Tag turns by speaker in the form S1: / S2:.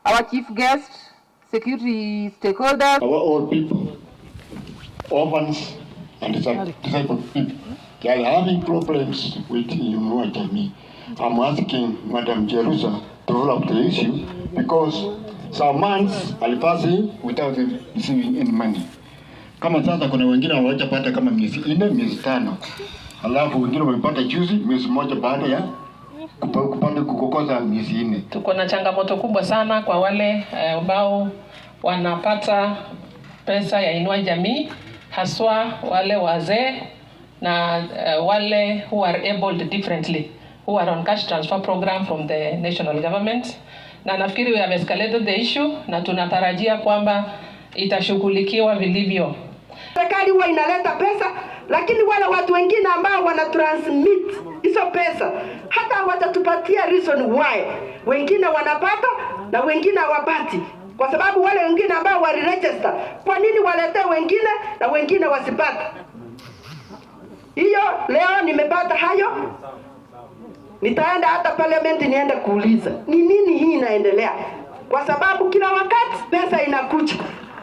S1: Our chief guest, security stakeholders,
S2: Our old people, orphans and disabled people, they are having problems with Inua Jamii. I'm asking Madam Jerusa to roll up the issue because some months are passing without receiving any money. Kama sasa kuna wengine hawajapata kama miezi 4, miezi 5. Alafu wengine wamepata juzi mwezi 1 baada ya kupata kukosa miezi 4.
S3: Tuko na changamoto kubwa sana kwa wale ambao wanapata pesa ya Inua Jamii, haswa wale wazee na wale who are abled differently, who are on cash transfer program from the national government. Na nafikiri we have escalated the issue na tunatarajia kwamba itashughulikiwa vilivyo.
S4: Serikali huwa inaleta pesa, lakini wale watu wengine ambao wana transmit hizo pesa hata hawatatupatia reason why wengine wanapata na wengine hawapati, kwa sababu wale wengine ambao waliregister, kwa nini waletee wengine na wengine wasipate? Hiyo leo nimepata hayo, nitaenda hata parliament niende kuuliza ni nini hii inaendelea, kwa sababu kila wakati pesa inakuja.